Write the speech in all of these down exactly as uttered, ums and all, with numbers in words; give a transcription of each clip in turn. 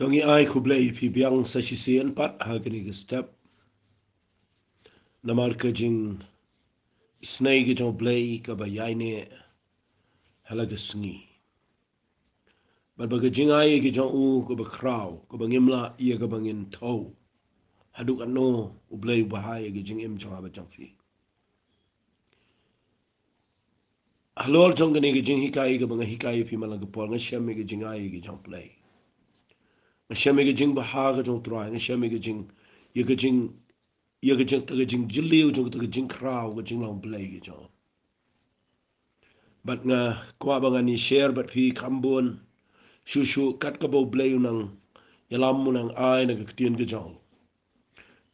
Ngi ai khublei phi biang sa shisien pat ha kane ka step. Namar ka jingisynei ka jong U Blei kaba ïaineh ha la ka sngi. Bad ba ka jingai ka jong u kaba khraw, kaba ngim lah ïa kaba ngin thew haduh katno U Blei u bha ïa ka jingim jong nga bad jong phi. Halor jong kane ka jinghikai kaba nga hikai ïa phi man la ka por, nga shem ïa ka jingai ka jong U Blei. Nga shem ïa ka jingbha ka jong U Trai, nga shem ïa ka jing, ïa ka jing, ïa ka jing, ta ka jingjylliew jong, ta ka jingkhraw, ka jinglong Blei ka jong. Bad nga kwah ba ngan ïa share bad phi kham bun shuh shuh kat kaba U Blei u nang ïalam, u nang ai na ka ktien ka jong.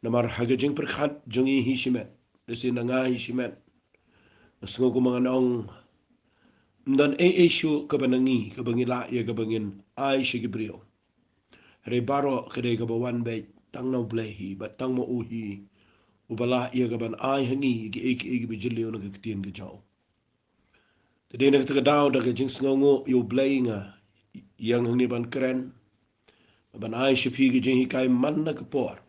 Namar ha ka jingpyrkhat jong ngi hi shimet, lehse na nga hi shimet, nga sngew kumba ngan ong, ym don ei ei shuh kaba na ngi kaba ngi lah ïa kaba ngin ai sha ki briew. Hynrei baroh ka dei kaba wan beit tang na U Blei hi, bad tang ma u hi uba lah ïa kaban ai ha ngi ïa kiei kiei kiba jylliew na ka ktien ka jong. Te dei na kata ka daw, da ka jingsngewnguh ïa U Blei, nga ïeng hangne ban kren, ban ai sha phi ka jinghikai man la ka por,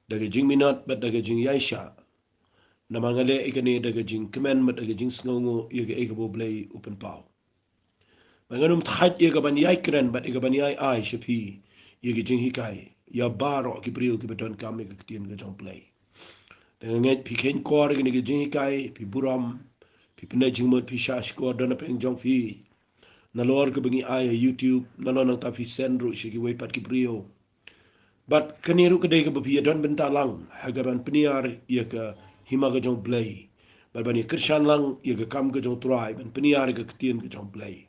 da ka jingminot bad da ka jingïaishah. Namar nga leh ïa kane da ka jingkmen bad da ka jingsngewnguh ïa kaei kaba U Blei u pynpaw. Bad ngan ym thait ïa kaban ïai kren bad ïa kaban ïai ai sha phi ïa ka jinghikai ïa baroh ki briew kiba donkam ïa ka ktien ka jong U Blei. Te nga ngeit phi kheiñ kor ïa kane ka jinghikai, phi burom, phi pyndait jingmut, phi shah shkor, don hapdeng jong phi. Nalor kaba ngi ai ha YouTube, nalor nangta phi send ruh sha kiwei pat ki briew. Bad kane ruh ka dei kaba phi ïa don bynta lang ha kaban pynïar ïa ka hima ka jong U Blei, bad ban ïa kyrshan lang ïa ka kam ka jong U Trai, ban pynïar ïa ka ktien ka jong U Blei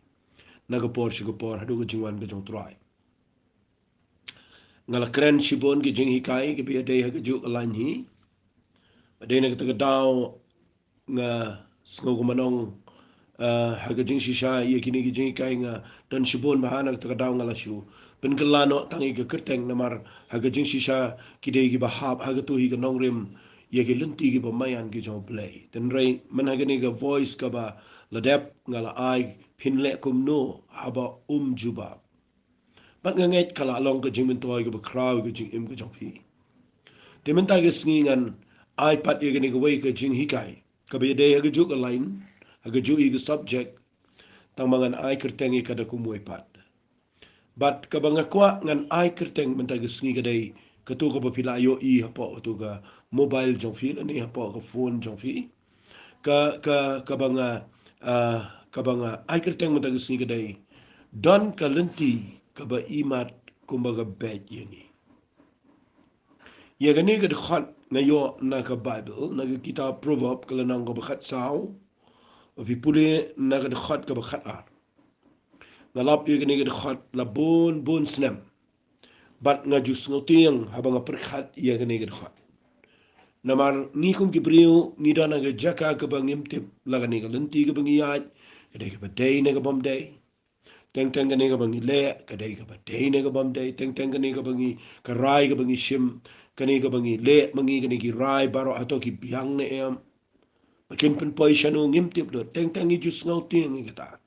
na ka por sha ka por haduh ka jingwan ka jong U Trai. Nga la kren shibun ki jinghikai kiba ïadei ha kajuh ka lain hi. Bad dei na kata ka daw nga sngew kumba nong, eh, ha ka jingshisha ïa kine ki jinghikai nga don shibun bha, na kata ka daw nga la shu pynkylla noh tang ïa ka kyrteng, namar ha ka jingshisha ki dei kiba hap ha katu hi ka nongrim ïa ki lynti kiba maïan ki jong U Blei. Hynrei man ha kane ka voice kaba la dep nga la ai, phin leh kumno haba um jubab. Bad nga ngeit ka la long ka jingmyntoi kaba khraw ka jingim ka jong phi. Te mynta ka sngi ngan ai pat ïa kane kawei ka jinghikai kaba ïadei ha kajuh ka lain, ha kajuh hi ka subject. Tang ba ngan ai kyrteng ïa ka da kumwei pat. Bad kaba nga kwah ngan ai kyrteng mynta ka sngi ka dei katu kaba phi la ïohi hapoh katu ka mobile jong phi lane hapoh ka phone jong phi. Ka, ka, kaba nga, ah, kaba nga ai kyrteng mynta ka sngi ka dei, don ka lynti kaba imat kumba ka beit ïa ngi. Ïa kane ka dkhot nga ïoh na ka Bible, na ka kitab Proverb, ka lynnong kaba khatsaw. Phi pule na ka dkhot kaba khatar. Nga lap ïa kane ka dkhot la bun bun snem. Bad nga ju sngewtieng haba nga pyrkhat ïa kane ka dkhot. Namar ngi kum ki briew ngi don ha ka jaka kaba ngim tip la kane ka lynti kaba ngi ïaid ka dei kaba dei ne ka bym dei. Teng teng kane kaba ngi leh ka dei kaba dei ne ka bym dei. Teng teng kane kaba ngi, ka rai kaba ngi shim, kane kaba ngi leh ma ngi, kane ki rai baroh hato ki biang ne em. Ba kin pynpoi shano ngim tip lut. Teng teng ngi ju sngewtieng ïa kata.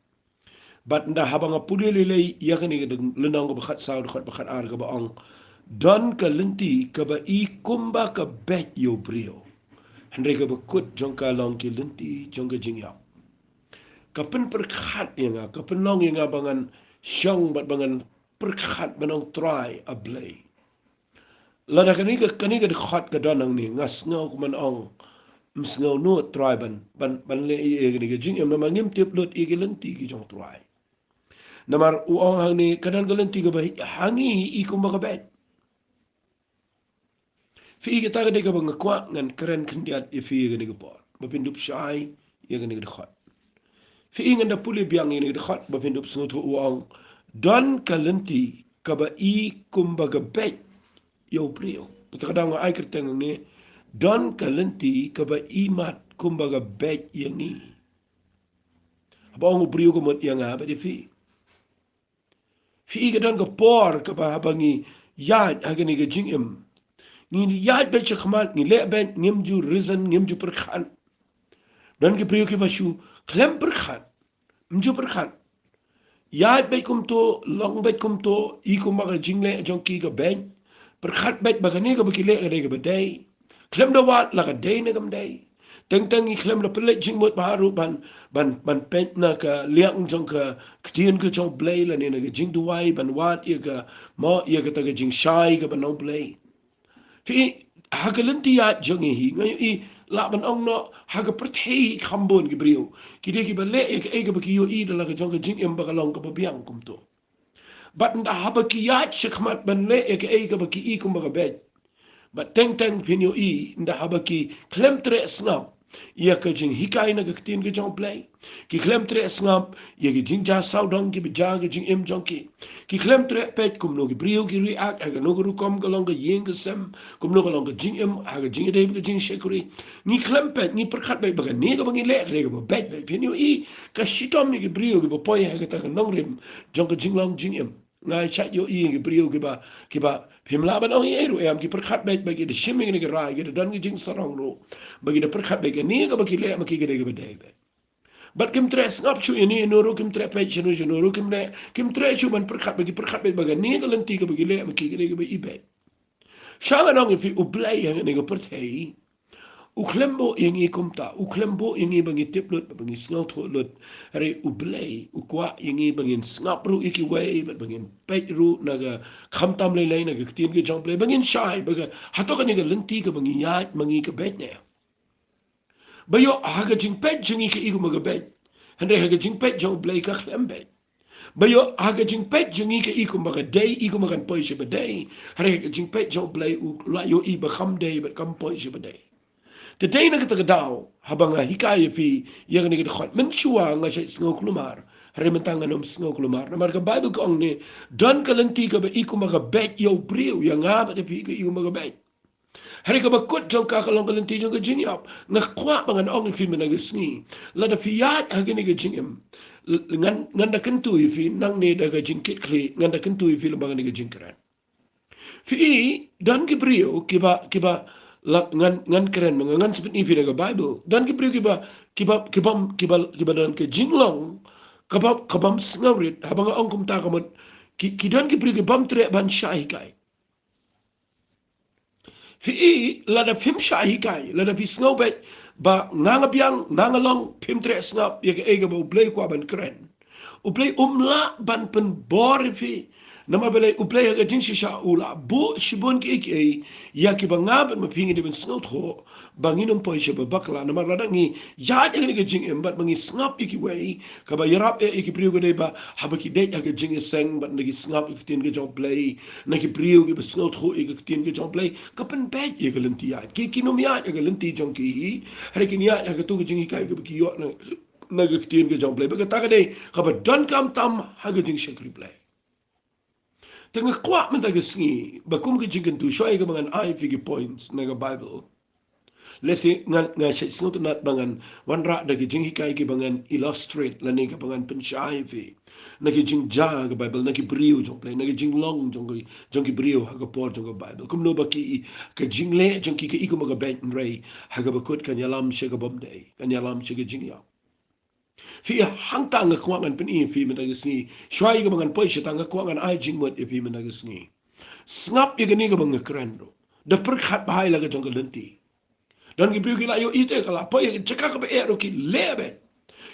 Bad ynda haba nga pule lei lei ïa kane ka lynnong kaba khatsaw, dkhot ba khatar kaba ong, don ka lynti kaba i kumba ka beit ïa u briew, hynrei kaba kut jong ka long ki lynti jong ka jingïap. Ka pynpyrkhat ïa nga, ka pynlong ïa nga ba ngan shong bad ba ngan pyrkhat ban ong, Trai, A Blei, lada kane ka, kane ka dkhot ka don hangne, nga sngew kumba ong, ym sngew nud Trai ban, ban, ban leh ïa kane ka jingim, namar ngim tip lut ïa ki lynti ki jong Trai. Namar u ong hangne ka don ka lynti kaba ha ngi i kumba ka beit. Phi i, kata ka dei kaba nga kwah ngan kren khyndiat ïa phi ïa kane ka por ba phin dup shai ïa kane ka dkhot. Phi i, ngan da pule biang ïa kane ka dkhot ba phin dup sngewthuh. U ong, don ka lynti kaba i kumba ka beit ïa u briew. Kata ka daw nga ai kyrteng hangne, don ka lynti kaba imat kumba ka beit ïa ngi. Haba ong u briew ka mut ïa nga bad ïa phi. Phi i, ka don ka por kaba haba ngi ïaid ha kane ka jingim, ngi ïaid beit shakhmat, ngi leh beit, ngim ju reason, ngim ju pyrkhat. Don ki briew kiba shu khlem pyrkhat, ym ju pyrkhat. Ïaid beit kumto, long beit kumto, i kumba ka jingleh jong ki ka beit. Pyrkhat beit ba kane kaba ki leh ka dei kaba dei. Khlem da wad la ka dei ne kam dei. Teng teng i khlem da pynleit jingmut bha ruh ban, ban, ban peit na ka liang jong ka ktien ka jong Blei lane na ka jingduwai ban wad ïa ka, mo, ïa kata ka jingshai kaba na u Blei. Phi, ha ka lynti ïaid jong ngi hi, nga ïohi lah ban ong noh, ha ka pyrthei hi kham bun ki briew. Ki dei kiba leh ïa kaei kaba ki ïohi da la ka jong ka jingim ba ka long kaba biang kumto. Bad ynda haba ki ïaid shakhmat ban leh ïa kaei kaba ki i kumba ka beit. Bad teng teng phin ïohi, ynda haba ki khlem treh sngap ïa ka jinghikai na ka ktien ka jong Blei. Ki khlem treh sngap ïa ki jingjia sawdong kiba jia ka jingim jong ki. Ki khlem treh peit kumno ki briew ki react ha kano ka rukom ka long ka ïing ka sem, kumno ka long ka jingim ha ka jingïadei bad ka jingshakri. Ngi khlem peit, ngi pyrkhat beit ba kane kaba ngi leh ka dei kaba beit beit. Phin ïohi ka shitom ïa ki briew kiba poi ha kata ka nongrim jong ka jinglong jingim. Nga shait ïohi ïa ki briew kiba, kiba phim lah ban ong ei ei ruh em, ki pyrkhat beit ba ki da shim ïa kane ka rai, ki da don ka jingsarong ruh. Ba ki da pyrkhat beit kane kaba ki leh ma ki ka dei kaba dei beit. Bad kim treh sngap shuh ïa ne ïa no ruh, kim treh peit shano shano ruh, kim leh, kim treh shuh ban pyrkhat beit, ki pyrkhat beit ba kane ka lynti kaba ki leh ma ki ka dei kaba i beit. Sha nga ong ïa phi, U Blei ha kane ka pyrthei u khlem buh ïa ngi kumta, u khlem buh ïa ngi ba ngi tip lut, ba ngi sngewthuh lut. Hynrei U Blei u kwah ïa ngi ba ngin sngap ruh ïa kiwei, bad ba ngin peit ruh na ka, khamtam lei lei na ka ktien ka jong Blei, ba ngin shai ba ka, hato kane ka lynti kaba ngi ïaid ma ngi ka beit ne. Ba ïoh ha ka jingpeit jong ngi ka i kumba ka beit, hynrei ha ka jingpeit jong U Blei ka khlem beit. Ba ïoh ha ka jingpeit jong ngi ka i kumba ka dei, i kumba kan poi sha ba dei, hynrei ha ka jingpeit jong U Blei u la ïohi ba kam dei bad kam poi sha ba dei. Te dei na kata ka daw haba nga hikai ïa phi ïa kane ka dkhot, mynshuwa nga shait sngew kulmar, hynrei mynta ngan ym sngew kulmar. Namar ka Baibl ka ong ne, don ka lynti kaba i kumba ka beit ïa u briew, ïa nga bad ïa phi ka i kumba ka beit. Hynrei kaba kut jong ka ka long ka lynti jong ka jingïap. Nga kwah ba ngan ong ïa phi mynta ka sngi, lada phi ïaid ha kane ka jingim, l-, ngan, ngan da kyntu ïa phi nangne da ka jingkitkhlieh, ngan da kyntu ïa phi lyngba kane ka jingkren. Phi i, don ki briew kiba, kiba, la, ngan, ngan kren ma nga, ngan sa pyni ïa phi na ka Baibl. Don ki briew kiba, kiba, kibym, kiba, kiba don ka jinglong kaba, kabym sngewrit. Haba nga ong kumta ka mut, ki, ki don ki briew kibym treh ban shah hikai. Phi i, lada phim shah hikai, lada phi sngew beit ba nga nga biang, nga nga long, phim treh sngap ïa kaei kaba U Blei u kwah ban kren, U Blei um lah ban pynbor ïa phi. Namar balei? U Blei ha ka jingshisha u la buh shibun kiei kiei ïa kiba nga bad ma phi ngi dei ban sngewthuh ba ngin ym poi sha ba bakla. Namar lada ngi ïaid ha kane ka jingim bad ba ngi sngap ïa kiwei, kaba ïarap eh ïa ki briew ka dei ba haba ki dei ha ka jingïaseng bad na ki sngap ïa ka ktien ka jong U Blei, na ki briew kiba sngewthuh ïa ka ktien ka jong U Blei, ka pynbeit ïa ka lynti ïaid. Ki, kin ym ïaid ha ka lynti jong ki hi, hynrei kin ïaid ha kato ka jinghikai kaba ki ïoh na, na ka ktien ka jong U Blei. Bad kata ka dei kaba donkam tam ha ka jingshakri Blei. Te nga kwah mynta ka sngi ba kum ka jingkyntu, shuwa ïa kaba ngan ai ïa phi ki points na ka Baibl, lehse ngan, ngan shait sngewtynnat ba ngan wanrah da ki jinghikai kiba ngan illustrate lane kiba ngan pynshai ïa phi na ki jingjia ka Baibl, na ki briew jong U Blei, na ki jinglong jong ki, jong ki briew ha ka por jong ka Baibl. Kumno ba ki, ka jingleh jong ki ka i kumba ka beit, hynrei ha kaba kut kan ïalam sha kabym dei, kan ïalam sha ka jingïap. Phi, hangta nga kwah ngan pyni ïa phi mynta ka sngi. Shuwa ïa kaba ngan poi shata nga kwah ngan ai jingmut ïa phi mynta ka sngi. Sngap ïa kane kaba nga kren ruh. Da pyrkhat bha ïa la ka jong ka lynti. Don ki briew ki la ïohi te ka la poi ïa ka jaka kaba eh ruh ki leh beit.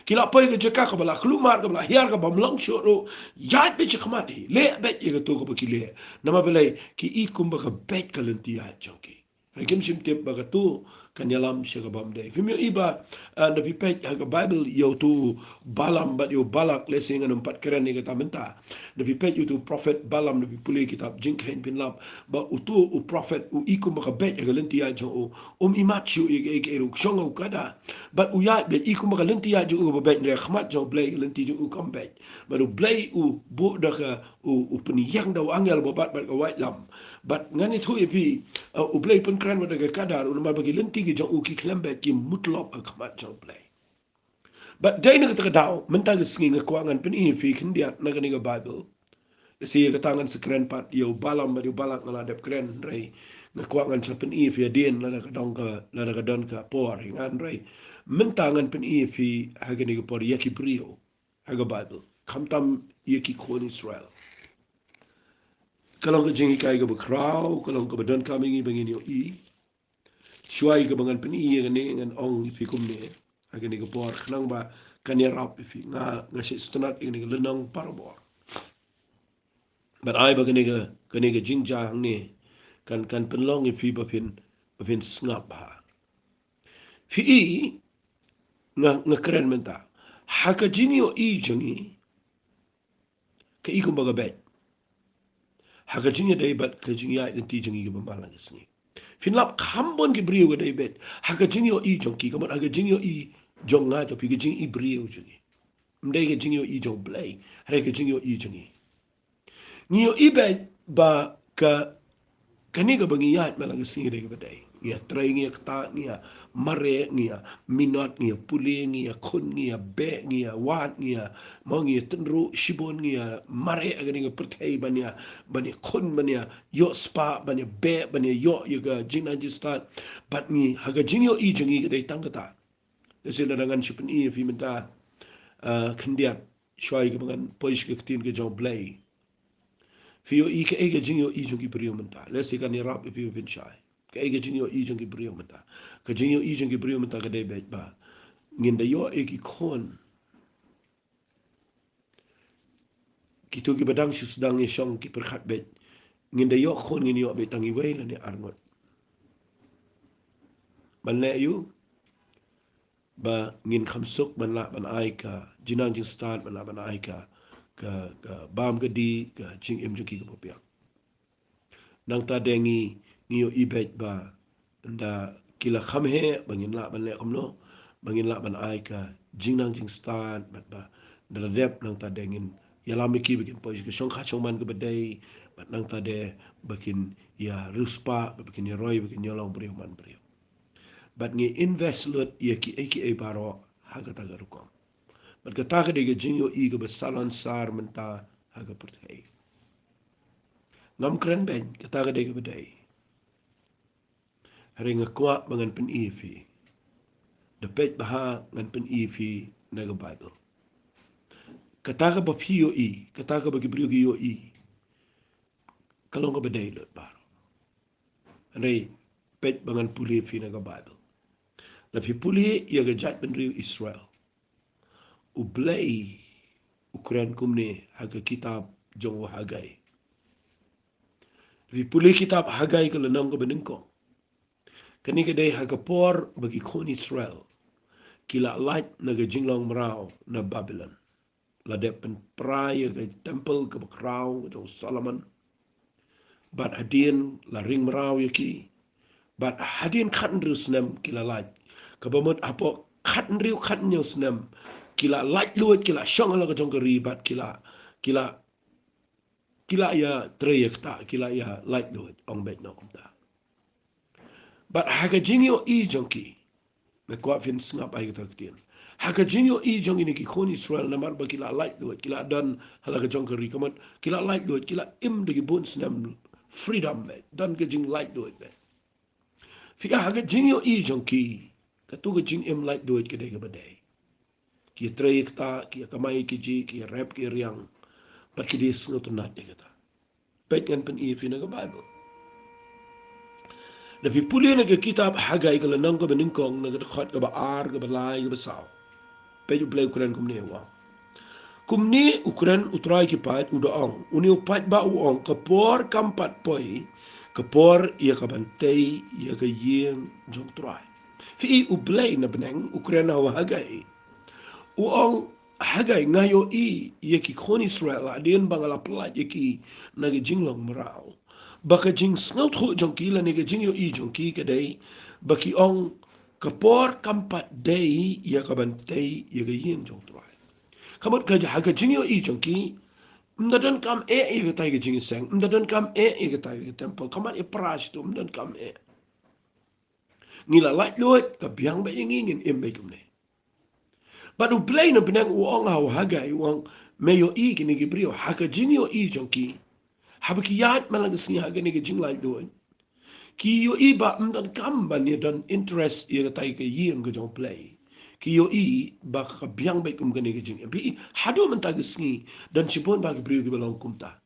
Ki la poi ïa ka jaka kaba la kulmar, kaba la hiar, kabym long shuh ruh. Ïaid beit shakhmat hi. Leh beit ïa kato kaba ki leh. Namar balei? Ki i kumba ka beit ka lynti ïaid jong ki. Hynrei kim shym tip ba kato kan ïalam sha kabym dei. Phim ïohi ba, ah, da phi peit ha ka Baibl ïa uto u Balaam bad ïa u Balak, lehse ngan ym pat kren ïa kata mynta. Da phi peit ïa uto u prophet Balaam, da phi pule kitab Jingkheiñ phin lap ba uto u prophet u i kumba ka beit ha ka lynti ïaid jong u. Um imat shuh ïa kaei kaei ruh, u shong ha u kada. Bad u ïaid beit, i kumba ka lynti ïaid jong u kaba beit, hynrei ha khmat jong U Blei ka lynti jong u kam beit. Bad U Blei u buh da ka, u, u pynïeng da u angel ba bat bad ka waitlam. Bad ngan ïathuh ïa phi, uh, U Blei u pynkren bad da ka kada ruh namar ba ki lynti ki jong u ki khlem beit, ki mutlop ha khmat jong U Blei. Bad dei na kata ka daw mynta ka sngi nga kwah ngan pyni ïa phi khyndiat na kane ka Baibl. Lehse ïa kata ngan sa kren pat, ïa u Balaam bad ïa u Balak nga la dep kren, hynrei nga kwah ngan sa pyni ïa phi hadien lada ka don ka, lada ka don ka por ïa nga, hynrei mynta ngan pyni ïa phi ha kane ka por ïa ki briew ha ka Baibl. khamtam ïa ki khun Israel. Ka long ka jinghikai kaba khraw, ka long kaba donkam ïa ngi ba ngin ïohi. Shuwa kaba ngan pyni ïa kane ngan ong ïa phi kumne ha kane ka por, khnang ba kan ïarap ïa phi. Nga, nga sngewtynnat ïa kane ka lynnong parabor. Bad ai ba kane ka, kane ka jingjia hangne kan, kan pynlong ïa phi ba phin, ba phin sngap bha. Phi i, nga, nga kren mynta ha ka jingïohi jong ngi. Ka i kumba ka beit ha ka jingïadei bad ka jingïaid lynti jong ngi kaba man la ka sngi. Phin lap kham bun ki briew ka dei beit ha ka jingïohi jong ki, ka mut ha ka jingïohi jong nga jong phi, ka jingïohi briew jong ngi. Ym dei ka jingïohi jong Blei, hynrei ka jingïohi jong ngi. Ngi ïohi beit ba ka, kane kaba ngi ïaid man la ka sngi ka dei kaba dei. Ngi ïatrei, ngi ïaktah, ngi ïamareh, ngi ïaminot, ngi ïapule, ngi ïakhun, ngi ïabeh, ngi ïawad, ngi ïa, mo, ngi ïatynruh shibun, ngi ïamareh ha kane ka pyrthei ban ïa, ban ïakhun, ban ïa ïoh spah, ban ïabeh, ban ïa ïoh ïa ka jingnang jingstad. Bad ngi ha ka jingïohi jong ngi ka dei tang kata. Lehse lada ngan shu pyni ïa phi mynta, ah, khyndiat shuwa kaba ngan poi sha ka ktien ka jong U Blei. Phi ïohi kaei ka jingïohi jong ki briew mynta. Lehse kan ïarap ïa phi ba phin shai. Kaei ka jingïohi jong ki briew mynta. Ka jingïohi jong ki briew mynta ka dei beit ba ngin da ïoh ïa ki khun kito kiba dang shu sdang ïashong, ki pyrkhat beit ngin da ïoh khun, ngin ïoh beit tang iwei lane arngut. Ban leh aïu? Ba ngin kham suk ban lah ban ai ka jingnang jingstad, ban lah ban ai ka, ka, ka bam ka dih, ka jingim jong ki kaba biang. Nangta de ngi, ngi ïohi beit ba ynda ki la kham heh, ba ngin lah ban leh kumno, ba ngin lah ban ai ka jingnang jingstad, bad ba ynda la dep nangta de ngin ïalam ïa ki ba kin poi sha ka shongkha shongman kaba dei, bad nangta de ba kin ïa riewspah, ba kin ïaroi, ba kin ïa long briew man briew. Bad ngi invest lut ïa kiei kiei baroh ha kata ka rukom. Bad kata ka dei ka jingïohi kaba salonsar mynta ha ka pyrthei. Ngam kren beiñ, kata ka dei kaba dei. Hynrei nga kwah ba ngan pyni ïa phi. Da peit bha ngan pyni ïa phi na ka Baibl. Kata kaba phi ïohi, kata kaba ki briew ki ïohi, ka long kaba dei lut baroh. Hynrei peit ba ngan pule ïa phi na ka Baibl. Lada phi pule ïa ka jaitbynriew Israel, U Blei u kren kumne ha ka kitab jong u Hagai. Phi pule kitab Hagai ka lynnong kaba nyngkong. Kane ka dei ha ka por ba ki khun Israel ki la lait na ka jinglong mraw na Babilon. La dep pynpra ïa ka temple kaba khraw ka jong u Solomon. Bad hadien la ring mraw ïa ki. Bad hadien khathynriew snem ki la lait. Kaba mut hapoh khathynriew khathynñiew snem ki la laitluid, ki la shong ha la ka jong ka ri bad ki la, ki la, ki la ïatrei ïaktah, ki la ïalaitluid, ong beit noh kumta. Bad ha ka jingïohi jong ki, nga kwah phin sngap ai kata ka ktien. Ha ka jingïohi jong kine ki khun Israel namar ba ki la laitluid, ki la don ha la ka jong ka ri, ka mut ki la laitluid, ki la im da ki bun snem freedom beit, don ka jinglaitluid beit. Phi ïa ha ka jingïohi jong ki, kato ka jingim laitluid ka dei kaba dei. Ki ïatrei ïaktah, ki ïakamai kajih, ki ïarep ki ïariang. Bad ki dei sngewtynnat ïa kata. Peit ngan pyni ïa phi na ka Baibl. Lada phi pule na ka kitab Hagai ka lynnong kaba nyngkong, na ka dkhot kaba ar, kaba lai, kaba saw. Peit U Blei u kren kumne u ong. Kumne u kren U Trai ki paid u da ong. Une u paidbah u ong, ka por kam pat poi, ka por ïa ka ban tei ïa ka ïing jong U Trai. Phi i U Blei na bneng u kren ha u Hagai. U ong, Hagai, nga ïohi ïa ki khun Israel hadien ba nga la pyllait ïa ki na ka jinglong mraw, ba ka jingsngewthuh jong ki lane ka jingïohi jong ki ka dei ba ki ong, ka por kam pat dei ïa ka ban tei ïa ka ïing jong U Trai. Ka mut ka, ha ka jingïohi jong ki, ym da donkam eh ïa katai ka jingïaseng, ym da donkam eh ïa katai ka temple, ka mut ïa pra shitu ym donkam eh. Ngi la laitluid, ka biang beit ïa ngi, ngin im beit kumne. Bad U Blei na bneng u ong ha u Hagai, u ong, me ïohi kine ki briew ha ka jingïohi jong ki, haba ki ïaid man la ka sngi ha kane ka jinglaitluid, ki ïohi ba ym donkam ban ïa don interest ïa katai ka ïing ka jong U Blei. ki ïohi ba ka biang beit kum kane ka jingim. Phi i, haduh mynta ka sngi, don shibun bha ki briew kiba long kumta.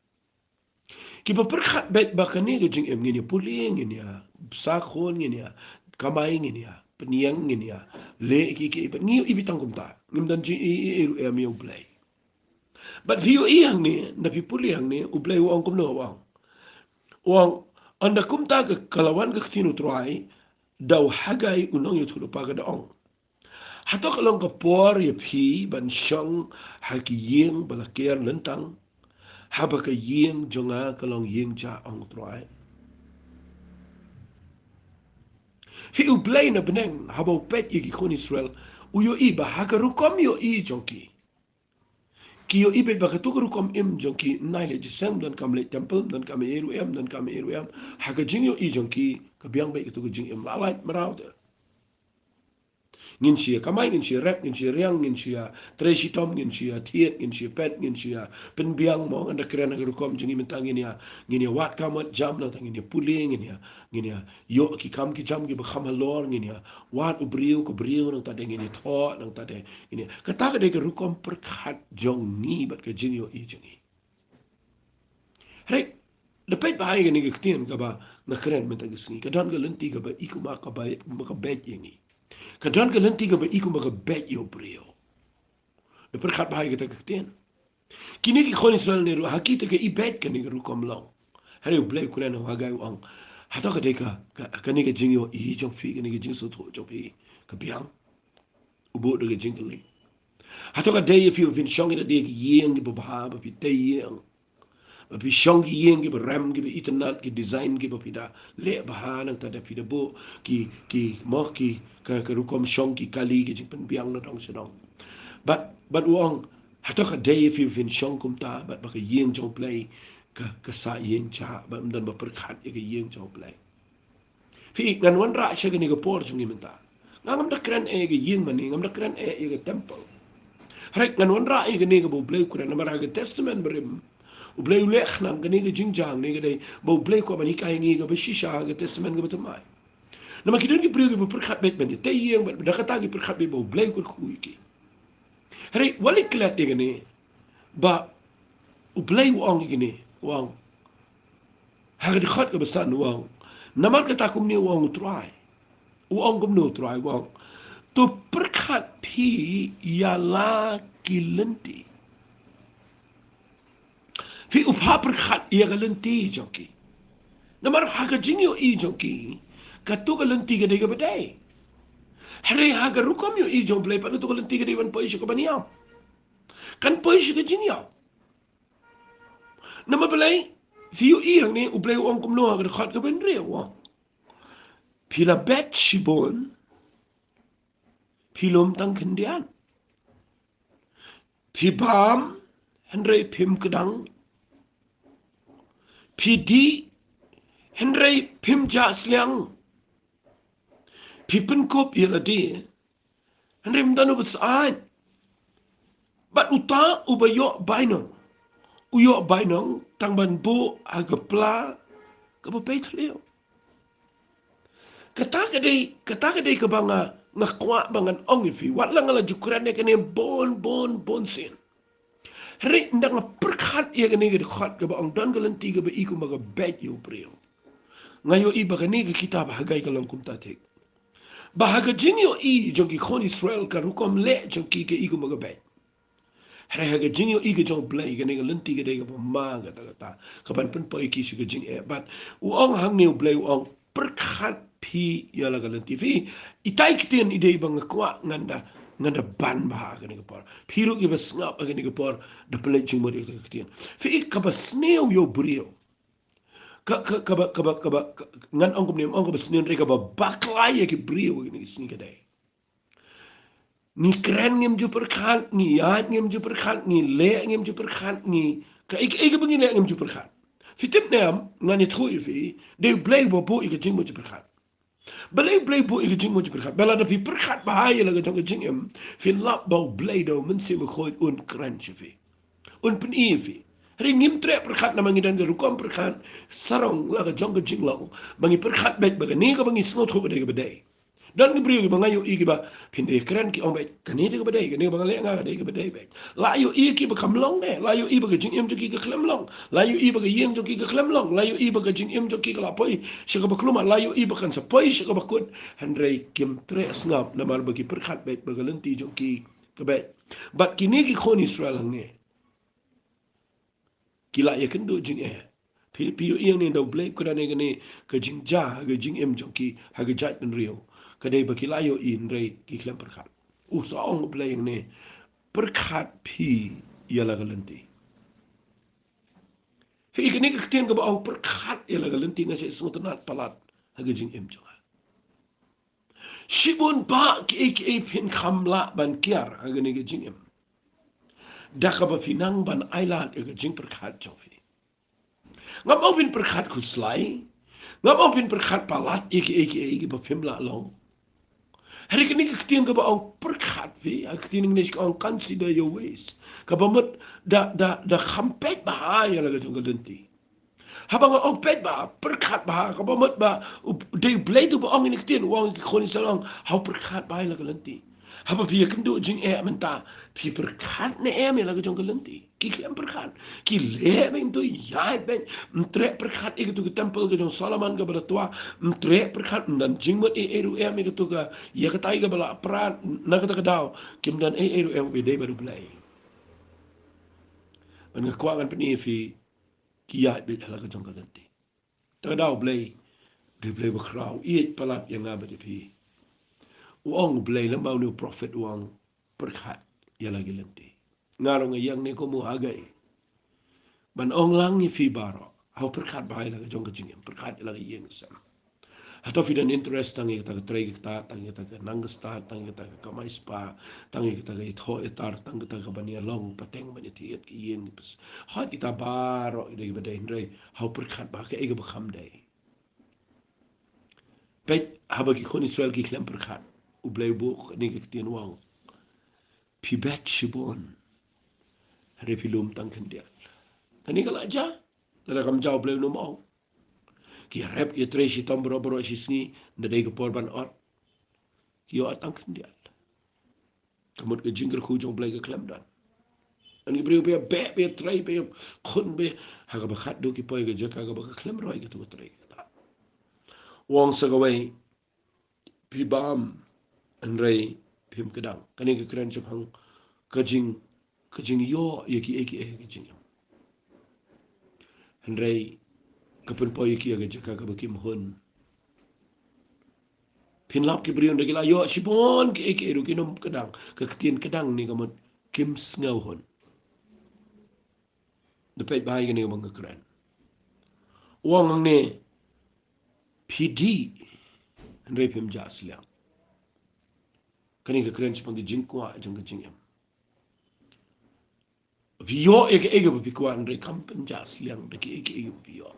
Kiba pyrkhat beit ba kane ka jingim ngin ïa pule, ngin ïa sakhun, ngin ïa kamai, ngin ïa pynïeng, ngin ïa leh ki ki, bad ngi ïohi beit tang kumta. Ngim don jingïohi ruh em ïa U Blei. Bad phi ïohi hangne, da phi pule hangne, U Blei u ong kumno u ong. U ong, ynda kumta ka, ka la wan ka ktien U Trai, da u Hagai u nongïathuhlypa ka da ong. Hato ka long ka por ïa phi ban shong ha ki ïing ba la ker lyntang, haba ka ïing jong nga ka long ïing jah, ong U Trai. Phi, U Blei na bneng, haba u peit ïa ki khun Israel, u ïohi ba ha ka rukom ïohi jong ki, ki ïohi beit ba kato ka rukom im jong ki, nai leit jingïaseng, ym donkam leit temple, ym donkam ei ruh em, ym donkam ei ruh em. Ha ka jingïohi jong ki, ka biang beit kato ka jingim, la lait mraw te. Ngin shu ïa kamai, ngin shu ïa rep, ngin shu ïa riang, ngin shu ïa trei shitom, ngin shu ïa thied, ngin shu ïa peit, ngin shu ïa pynbiang, mo, ngan da kren ha ka rukom jong ngi mynta, ngin ïa, ngin ïa wad kamai jam, nangta ngin ïa pule, ngin ïa, ngin ïa ïoh ki kam ki jam kiba kham halor, ngin ïa wad u briew ka briew, nangta de ngin ïa thoh, nangta de ngin ïa. Kata ka dei ka rukom pyrkhat jong ngi bad ka jingïohi jong ngi. Hynrei, da peit bha ïa kane ka ktien kaba nga kren mynta ka sngi, ka don ka lynti kaba i kumba ka beit, kumba ka beit ïa ngi. Ka don ka lynti kaba i kumba ka beit ïa u briew. Da pyrkhat bha ïa kata ka ktien. Kine ki khun Israel ne ruh, ha kita ka i beit kane ka rukom long. Hynrei U Blei u kren ha u Hagai u ong, hato ka dei ka, ka, kane ka jingïohi jong phi, kane ka jingsngewthuh jong phi, ka biang. U buh da ka jingkylli. Hato ka dei ïa phi ba phin shong ïa lade ha ki ïing kiba bha, ba phi tei ïing, ba phi shong ki ïing kiba rem, kiba itynnad, ki design kiba phi da leh bha, nangta da phi da buh ki, ki, mo, ki, ka, ka rukom shong, ki kali, ki jingpynbiang na dong sha dong. Bad, bad u ong, hato ka dei ïa phi ba phin shong kumta, bad ba ka ïing jong U Blei ka, ka sah ïing jah, bad ym don ba pyrkhat ïa ka ïing jong U Blei. Phi, ngan wanrah sha kane ka por jong ngi mynta. Nga ngam da kren eh ïa ka ïing mane, ngam da kren eh ïa ka temple. Hynrei ngan wanrah ïa kane kaba U Blei u kren namar ha ka Testament Barim, U Blei u leh khnang, kane ka jingjia ne ka dei ba U Blei u kwah ban hikai ïa ngi kaba shisha ha ka Testament kaba thymmai. Namar ki don ki briew kiba pyrkhat beit ban ïatei ïing, bad da kata ki pyrkhat beit ba U Blei u kyrkhu ïa ki. Hynrei wat leit klet ïa kane, ba U Blei u ong ïa kane, u ong. Ha ka dkhot kaba san u ong, namar kata kumne u ong U Trai. U ong kumne U Trai, u ong, to pyrkhat phi ïa la ki lynti. Phi, u phah pyrkhat ïa ka lynti jong ki. Namar ha ka jingïohi jong ki, kato ka lynti ka dei kaba dei. Hynrei ha ka rukom ïohi jong U Blei pat, kato ka lynti ka dei ban poi sha kaba niam. Kan poi sha ka jingïap. Namar balei? Phi ïohi hangne U Blei u ong kumno ha ka dkhot kaba hynriew, u ong, phi la bet shibun, phi lum tang khyndiat. Phi bam, hynrei phim kdang. Phi dih, hynrei phim jah sliang. Phi pynkup ïa lade, hynrei ym don uba syaid. Bad uta uba ïoh bainong, u ïoh bainong tang ban buh ha ka pla kaba pei thliew. Kata ka dei, kata ka dei kaba nga, nga kwah ba ngan ong ïa phi, wat la nga la ju kren ïa kane bun, bun, bun sien. Hynrei ynda nga pyrkhat ïa kane ka dkhot kaba ong don ka lynti kaba i kumba ka beit ïa u briew, nga ïohi ba kane ka kitab Hagai ka long kumta thik. Ba ha ka jingïohi jong ki khun Israel ka rukom leh jong ki ka i kumba ka beit. Hynrei ha ka jingïohi ka jong U Blei kane ka lynti ka dei kaba ma katta katta, kaban pynpoi ki sha ka jingeh. Bad u ong hangne U Blei u ong, pyrkhat phi ïa la ka lynti. Phi, itai ktien i dei ba nga kwah ngan da, ngan da ban bha ha kane ka por. Phi ruh kiba sngap ha kane ka por, da pynleit jingmut ïa ka ktien. Phi, kaba sniew ïa u briew, ka, ka, kaba, kaba, kaba, ka, ngan ong kumne, ym ong kaba sniew, hynrei kaba bakla ïa ki briew ha kine ki sngi ka dei, ngi kren ngim ju pyrkhat, ngi ïaid ngim ju pyrkhat, ngi leh ngim ju pyrkhat, ngi, kaei kaei kaba ngi leh ngim ju pyrkhat. Phi tip ne em, ngan ïathuh ïa phi, dei U Blei uba buh ïa ka jingmut ju pyrkhat. Balei U Blei u buh ïa ka jingmut ju pyrkhat? Ba lada phi pyrkhat bha ïa la ka jong ka jingim, phin lap ba U Blei da U Mynsiem Bakhuid un kren sha phi, un pyni ïa phi. Hynrei ngim treh pyrkhat namar ngi don ka rukom pyrkhat sarong la ka jong ka jinglong, ba ngi pyrkhat beit ba kane kaba ngi sngewthuh ka dei kaba dei. Don ki briew kiba nga ïohi kiba phin dei kren ki ong beit, kane dei kaba dei, kane kaba nga leh nga ka dei kaba dei beit. La ïohi kiba kham long ne, la ïohi ba ka jingim jong ki ka khlem long, la ïohi ba ka ïing jong ki ka khlem long, la ïohi ba ka jingim jong ki ka la poi sha kaba khlum, la ïohi ba kan sa poi sha kaba kut, hynrei kim treh sngap namar ba ki pyrkhat beit ba ka lynti jong ki ka beit. Bad kine ki khun Israel hangne ki la ïakynduh jingeh. Phi, phi ïohi hangne da U Blei u kren ïa kane ka jingjia ha ka jingim jong ki ha ka jaitbynriew. Ka dei ba ki la ïohi hynrei ki khlem pyrkhat. U sa ong U Blei hangne, pyrkhat phi ïa la ka lynti. Phi ïohi kane ka ktien kaba ong pyrkhat ïa la ka lynti, nga sngewtynnat palat ha ka jingim jong nga. Shibun ba kiei kiei phin kham lah ban kiar ha kane ka jingim da kaba phi nang ban ailad ïa ka jingpyrkhat jong phi. Ngam ong phin pyrkhat khuslai, ngam ong phin pyrkhat palat ïa kiei kiei kiba phim lah long. Hynrei kane ka ktien kaba ong pyrkhat phi, ha ka ktien English ka ong consider your ways. Kaba mut da, da, da kham peit bha ïa la ka jong ka lynti. Haba nga ong peit bha, pyrkhat bha, kaba mut ba u, dei U Blei uba ong ïa kane ka ktien, u ong ïa ki khun Israel, u ong, haw pyrkhat bha ïa la ka lynti. Haba phi ïakynduh jingeh mynta, phi pyrkhat ne em ïa la ka jong ka lynti? Ki khlem pyrkhat. Ki leh beit, ym treh ïaid beit, ym treh pyrkhat ïa katu ka temple ka jong Solomon kaba la twa, ym treh pyrkhat, ym don jingmut ei ei ruh em ïa katu ka, ïa katai kaba la pra na kata ka daw, kim don ei ei ruh em, ba dei bad U Blei. Bad nga kwah ngan pyni ïa phi, ki ïaid beit ha la ka jong ka lynti. Te ka daw U Blei, dei U Blei bakhraw, ïeit palat ïa nga bad ïa phi. U ong U Blei lem bad une u prophet, u ong pyrkhat ïa la ki lynti. Nga ruh nga ïeng ne kum u Haggai ban ong lang ïa phi baroh, haw pyrkhat bha ïa la ka jong ka jingim, pyrkhat ïa la ka ïing ka sem. Hato phi don interest tang ïa kata ka trei ka ktah, tang ïa kata ka nang ka stad, tang ïa kata ka kamai spah, tang ïa kata ka ïathoh ïatar, tang ïa kata ka ban ïalong pateng ban ïathied ka ïing? Hooid, kita baroh ki dei kiba dei, hynrei haw pyrkhat bha kaei kaba kham dei. Peit, haba ki khun Israel ki khlem pyrkhat, U Blei u buh kane ka ktien, u ong, phi bet shibun, hynrei phi lum tang khyndiat. Kane ka la jia? Lada kam jia, U Blei un ym ong. Ki ïarep ïatrei shitom baroh baroh shi sngi, ynda dei ka por ban ot, ki ïa ot tang khyndiat. Ka mut ka jingkyrkhu jong U Blei ka khlem don. Don ki briew ba ïa beh, ba ïa trei, ba ïa khun, ba ïa, ha kaba khatduh ki poi ka jaka kaba ka khlem roi katu ka trei kata. U ong sa kawei, phi bam, hynrei phim kdang. Kane ka kren shaphang ka jing, ka jingïoh ïa kiei kiei ha ka jingim, hynrei ka pynpoi ïa ki ha ka jaka kaba kim hun. Phin lap ki briew, ynda ki la ïoh shibun kiei kiei ruh kin ym kdang. Ka ktien kdang ne ka mut kim sngew hun. Da peit bha ïa kane kaba nga kren. U ong hangne, phi dih, hynrei phim jah sliang. Kane ka kren shaphang ka jingkwah jong ka jingim. Phi ïoh ïa kaei kaba phi kwah, hynrei kham pynjah sliang da kiei kiei ba phi ïoh.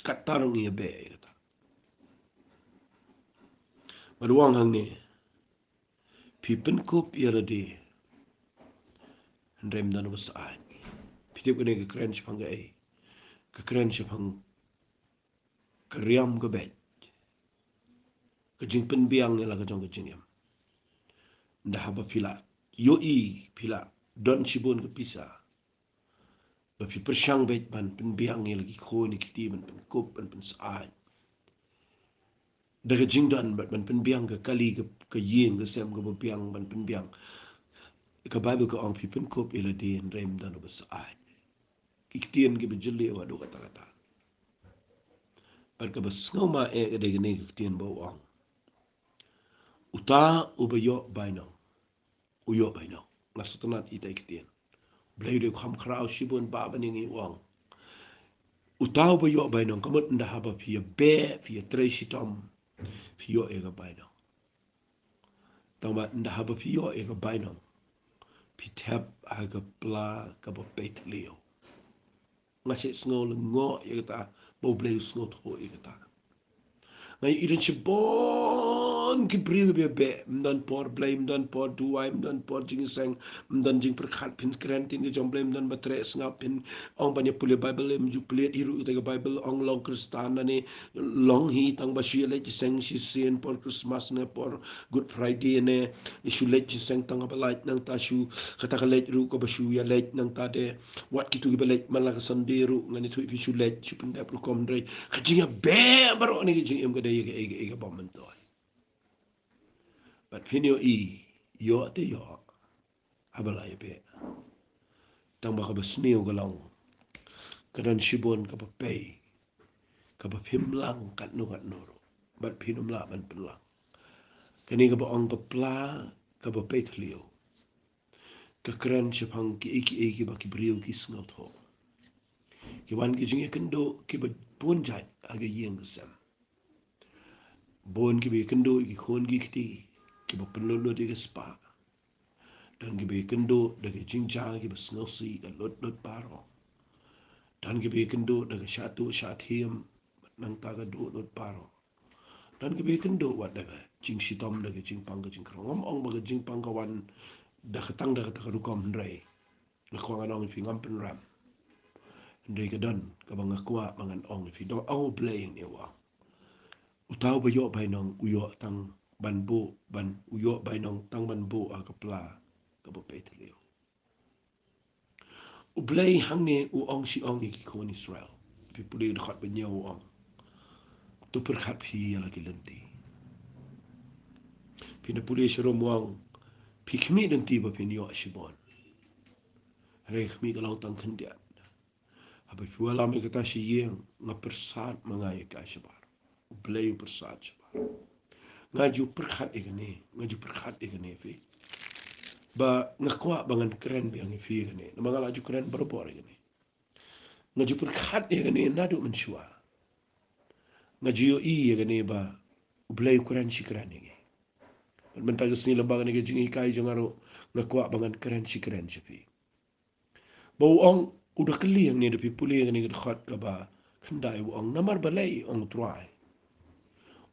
Katta ruh ngi ïa beh ïa kata. Bad u ong hangne, phi pynkup ïa lade, hynrei ym don uba syaid. Phi tip kane ka kren shaphang kaei? Ka kren shaphang ka riam ka beit, ka jingpynbiang ïa la ka jong ka jingim. Ynda haba phi la ïohi phi la don shibun ka pisa, ba phi pyrshang beit ban pynbiang ïa la ki khun ki kti, ban pynkup, ban pynsyaid. Da ka jingdon bad ban pynbiang ka kali, ka, ka ïing ka sem kaba biang, ban pynbiang. Ka Baibl ka ong, phi pynkup ïa lade, hynrei ym don uba syaid. Ki ktien kiba jylliew haduh katta katta. Bad kaba sngewma eh ka dei kane ka ktien ba u ong, uta uba ïoh bainong, u ïoh bainong. Nga sngewtynnat ïa ita i ktien. Blei u dei u kham khraw shibun, bah ban ïa ngi, u ong, uta uba ïoh bainong. Ka mut ynda haba phi ïa beh, phi ïa trei shitom, phi ïoh ïa ka bainong. Tangba ynda haba phi ïoh ïa ka bainong, phi thep ha ka pla kaba peit thliew. Nga sngewlyngngoh ïa kata, ba U Blei u sngewthuh ïa kata. Nga ïohi don shibun don ki briew ba beh, ym don por Blei, ym don por duwai, ym don por jingïaseng, ym don jingpyrkhat, phin kren ktien ka jong Blei, ym don ba treh sngap, phin ong ban ïa pule Baibl, ym ju pule hi ruh kata ka Baibl, ong long Khristan ne, long hi tang ba shu ïaleit seng shisien por Christmas ne por Good Friday ne, shu leit seng tang ba lait nangta shu kata ka leit ruh kaba shu ïaleit nangta de. Wat kito kiba leit man la ka Sunday ruh ngan ïathuh phi shu leit shu pyndep rukom hynrei ka jingïabeh baroh ne ka jingim ka dei ïa ka, ïa ka, ïa ka bym myntoi. Bad phin ïohi, ïoh te ïoh, haba la ïabeh. Tang ba kaba sniew ka long, ka don shibun kaba pei, kaba phim lang katno katno ruh, bad phin ym lah ban pynlang. Kane kaba ong ka pla kaba pei thliew ka kren shaphang kiei kiei kiba ki briew ki sngewthuh. Ki wan ki jingïakynduh kiba bun jait ha ka ïing ka sem. Bun kiba ïakynduh ïa ki khun ki kti kiba pynlut lut ïa ka spah. Don kiba ïakynduh da ka jingjia kiba sngewsih ka lut lut baroh. Don kiba ïakynduh da ka shah tuh shah thiem, nangta ka duh lut baroh. Don kiba ïakynduh wat da ka jingshitom, da ka jingpang ka jingkhrong. Ngam ong ba ka jingpang ka wan da ka tang da kata ka rukom hynrei nga kwah ngan ong ïa phi, ngam pynrem. Hynrei ka don kaba nga kwah ba ngan ong ïa phi, don, ong U Blei hangne, u ong, uta uba ïoh bainong u ïoh tang ban buh, ban, u ïoh bainong tang ban buh ha ka pla kaba pei thliew. U Blei hangne u ong shi ong ïa ki khun Israel. Phi pule dkhot ba hynñiew u ong, to pyrkhat phi ïa la ki lynti. Phin da pule sharum u ong, phi khmih lynti ba phin ïoh shibun. Hynrei khmih ka long tang khyndiat. Haba phi wallam ïa kata sha ïing, nga pyrsad ma nga ïa ka shabar. U Blei u pyrsad shabar. Nga ju pyrkhat ïa kane, nga ju pyrkhat ïa kane phi. Ba nga kwah ba ngan kren biang ïa phi ïa kane. Namar nga la ju kren barabor ïa kane. Nga ju pyrkhat ïa kane naduh mynshuwa. Nga ju ïohi ïa kane ba U Blei u kren shi kren ïa ngi. Bad mynta ka sngi lyngba kane ka jinghikai jong nga ruh nga kwah ba ngan kren shi kren sha phi. Ba u ong, u da kylli hangne, da phi pule hangne ka dkhot kaba khyndai, u ong namar balei, ong U Trai.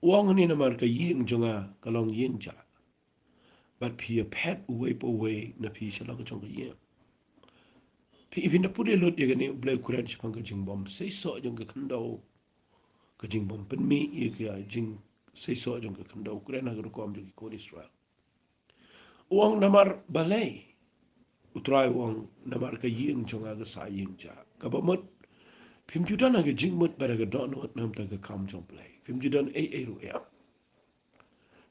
U ong hangne namar ka ïing jong nga ka long ïing jah. Bad phi ïa phet uwei pa uwei na phi sha la ka jong ka ïing. Phi, phin da pule lut ïa kane, U Blei u kren shaphang ka jingbym seisoh jong ka khyndew. Ka jingbym pynmih ïa ka jingseisoh jong ka khyndew, u kren ha ka rukom jong ki khun Israel. U ong namar balei. U Trai u ong namar ka ïing jong nga ka sah ïing jah. Kaba mut, phim ju don ha ka jingmut bad ha ka dohnud na ka bynta ka kam jong U Blei. Phim ju don ei ei ruh em.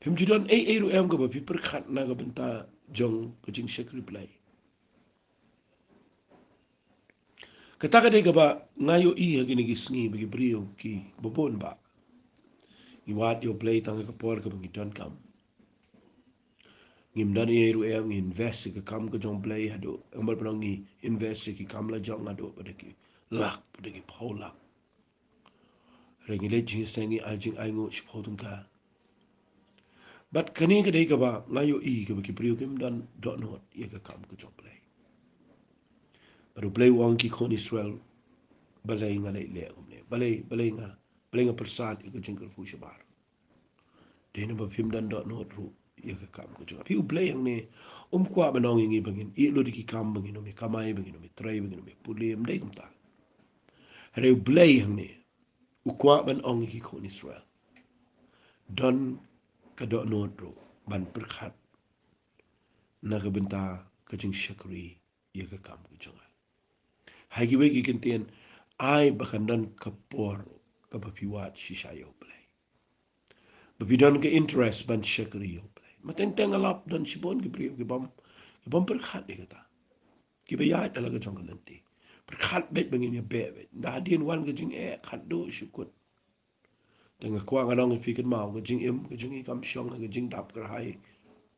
Phim ju don ei ei ruh em kaba phi pyrkhat na ka bynta jong ka jingshakri Blei. Kata ka dei kaba nga ïohi ha kine ki sngi ba ki briew kiba bun bah ngi wad ïa U Blei tang ha ka por kaba ngi donkam. Ngim don ei ei ruh em, ngi invest ïa ka kam ka jong U Blei haduh, em, bad ngi invest ïa ki kam la jong haduh bad ki lak, bad ki phew lak. Hynrei ngi leit jingïaseng, ngi ai jingainguh shiphew tyngka. Bad kane ka dei kaba nga ïohi kaba ki briew kim don dohnud ïa ka kam ka jong U Blei. Bad U Blei u ong ki khun Israel, balei nga leh leh kumne. Balei, balei nga, balei nga pyrsad ïa ka jingkyrkhu shabar. Dei namar ba phim don dohnud ruh ïa ka kam ka jong nga. Phi, U Blei hangne um kwah ban ong ïa ngi ba ngin ïeh lut ïa ki kam, ba ngin ym ïa kamai, ba ngin ym ïa trei, ba ngin ym ïa pule, ym dei kumta. Hynrei U Blei hangne u kwah ban ong ïa ki khun Israel, don ka dohnud ruh ban pyrkhat na ka bynta ka jingshakri ïa ka kam ka jong nga. Ha kiwei ki kyntien, ai ba kan don ka por kaba phi wad shisha ïa U Blei, ba phi don ka interest ban shakri ïa U Blei. Ma teng teng nga lap don shibun ki briew ki bym, ki bym pyrkhat ïa kata. Kiba ïaid ha la ka jong ka lynti. Pyrkhat beit ba ngin ïa beh beit. Nda hadien wan ka jingeh khatduh shu kut. Te nga kwah ngan ong ïa phi kynmaw, ka jingim ka jong ngi kam shong ha ka jingdap kyrhai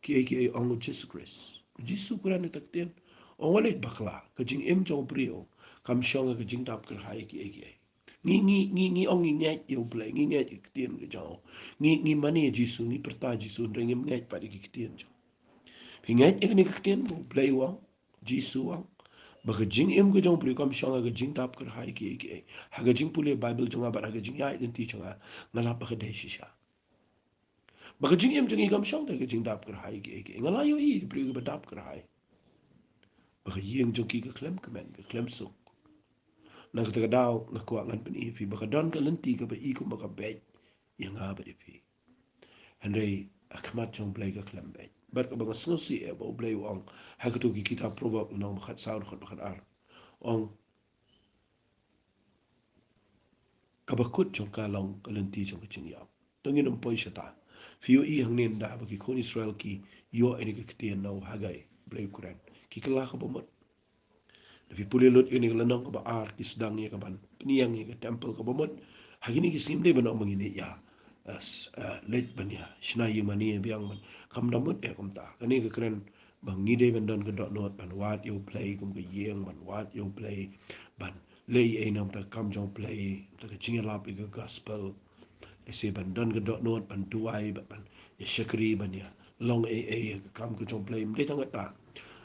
kiei kiei, ong U Jisu Khrist. U Jisu u kren ïa kata ka ktien, ong, wat leit bakla, ka jingim jong u briew kam shong ha ka jingdap kyrhai kiei kiei. Ngi, ngi, ngi, ngi ong ngi ngeit ïa U Blei, ngi ngeit ïa ka ktien ka jong u. Ngi, ngi mane ïa Jisu, ngi pyrta Jisu, hynrei ngim ngeit pat ïa ki ktien jong u. Phi ngeit ïa kane ka ktien ba U Blei u ong, Jisu u ong ba ka jingim ka jong u briew kam shong ha ka jingdap kyrhai kiei kiei. Ha ka jingpule Baibl jong nga bad ha ka jingïaid lynti jong nga, nga lap ba ka dei shisha. Ba ka jingim jong ngi kam shong da ka jingdap kyrhai ki, ki. Nga la ïohi ki briew kiba dap kyrhai. Ba ka ïing jong ki ka khlem kmen, ka khlem suk. Na kata ka daw nga kwah ngan pyni ïa phi ba ka don ka lynti kaba i kumba ka beit ïa nga bad ïa phi. Hynrei ha khmat jong U Blei ka khlem beit. Bad kaba nga sngewsih eh ba U Blei u ong ha katto ki kitab Proverb, nong ba khatsaw, dkhot ba khatar. Ong, kaba kut jong ka long ka lynti jong ka jingïap. To ngin ym poi shata. Phi ïohi hangne ynda ba ki khun Israel ki ïoh ïa kane ka ktien na u Haggai, Blei u kren, ki kylla kaba mut. Da phi pule lut ïa kane ka lynnong kaba ar, ki sdang ïa ka ban pynïeng ïa ka temple kaba mut. Ha kine ki sngi ym dei ban ong ba ngin ïa, eh, s-, eh, leit ban ïa shna ïing mane biang ban. Kam da mut eh kumta. Kane ka kren ba ngi dei ban don ka dohnud ban wad ïa U Blei kum ka ïing, ban wad ïa U Blei, ban leh ei ei na ka bynta ka kam jong U Blei, na ka bynta ka jingïalap ïa ka gospel. Lehse ban don ka dohnud ban duwai bad ban ïa shakri ban ïa long ei ei ïa ka kam ka jong U Blei. Ym dei tang kata.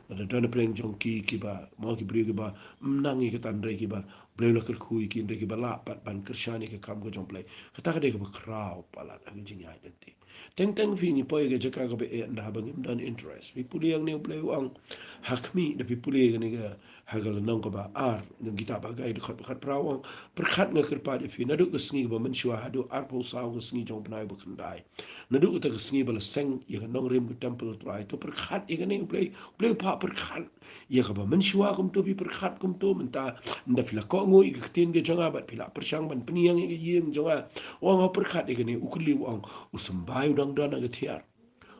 Lada don hapdeng jong ki kiba, mo, ki briew kiba ym nang ïa kata, hynrei kiba U Blei u la kyrkhu ïa ki, hynrei kiba lah pat ban kyrshan ïa ka kam ka jong U Blei. Kata ka dei kaba khraw palat ha ka jingïaid lynti. Teng teng phi, ngi poi ha ka jaka kaba eh ynda haba ngim don interest. Phi pule hangne U Blei u ong ha khmih, da phi pule kane ka, ha ka lynnong kaba ar jong kitab Haggai, dkhot ba khatphra, u ong, pyrkhat, nga kyrpad ïa phi, naduh ka sngi kaba mynshuwa haduh arphew saw ka sngi jong u bnai ba khyndai. Naduh kata ka sngi ba la seng ïa ka nongrim ka temple U Trai. To pyrkhat ïa kane, U Blei, U Blei u phah pyrkhat. Ïa kaba mynshuwa kumto phi pyrkhat kumto mynta, ynda phi la kohnguh ïa ka ktien ka jong nga bad phi la pyrshang ban pynïeng ïa ka ïing jong nga. U ong, pyrkhat ïa kane, u kylli, u ong, u symbai u dang don ha ka thiar?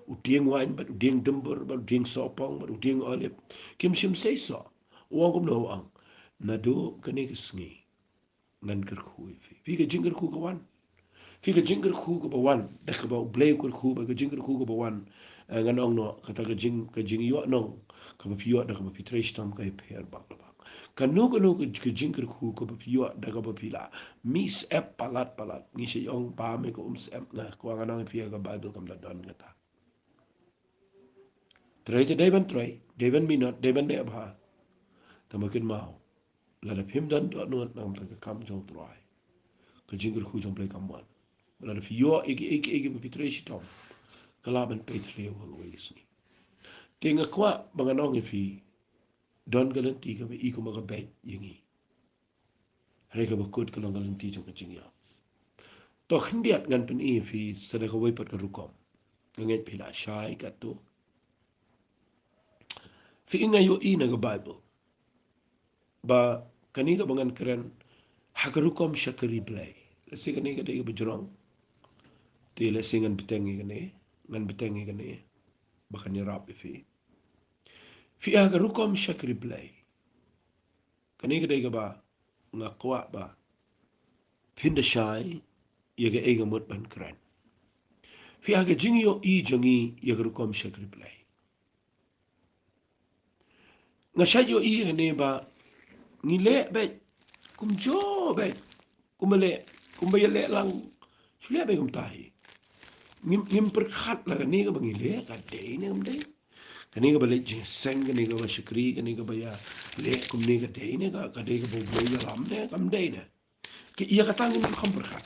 U dieng waiñ bad u dieng dymbur bad u dieng sohpong bad u dieng olib kim shym seisoh? U ong kumno? U ong, naduh kane ka sngi ngan kyrkhu ïa phi. Phi, ka jingkyrkhu ka wan. Phi, ka jingkyrkhu kaba wan da kaba U Blei u kyrkhu, bad ka jingkyrkhu kaba wan, eh, ngan ong noh, kata ka jing, ka jingïohnong kaba phi ïoh da kaba phi trei shitom ka ïapher bak la bak. Kano kano ka, ka jingkyrkhu kaba phi ïoh da kaba phi la mih syep palat palat, ngi shu ong ba me ka um syep, nga kwah ngan ong ïa phi, ha ka Baibl kam da don kata. Trei te dei ban trei, dei ban minot, dei ban neh bha. Tangba kynmaw, lada phim don dohnud na ka bynta ka kam jong U Trai, ka jingkyrkhu jong U Blei kam wan. Lada phi ïoh ïa kiei kiei kiba phi trei shitom, ka lah ban peit thliew ha kawei ka sngi. Te nga kwah ba ngan ong ïa phi, don ka lynti kaba i kumba ka beit ïa ngi. Hynrei kaba kut ka long ka lynti jong ka jingïap. To khyndiat ngan pyni ïa phi sa da kawei pat ka rukom. Nga ngeit phi la shai katto. Phi, nga ïohi na ka Baibl ba kane kaba ngan kren ha ka rukom shakri Blei. Lehse kane ka dei kaba jrong. Te lehse ngan bteng ïa kane, ngan bteng ïa kane ba kan ïarap ïa phi. Phi, ha ka rukom shakri Blei, kane ka dei kaba nga kwah ba phin da shai ïa kaei ka mut ban kren. Phi, ha ka jingïohi jong ngi ïa ka rukom shakri Blei, nga shait ïohi ïa kane ba ngi leh beit kumjuh beit, kumba leh, kumba ïaleh lang, shu leh beit kumta hi. Ngim, ngim pyrkhat la kane kaba ngi leh ka dei ne kam dei. Kane kaba leit jingïaseng, kane kaba shakri, kane kaba ïaleh kumne ka dei ne ka, ka dei kaba U Blei u ïalam ne kam dei ne. Ki, ïa kata ngim kham pyrkhat.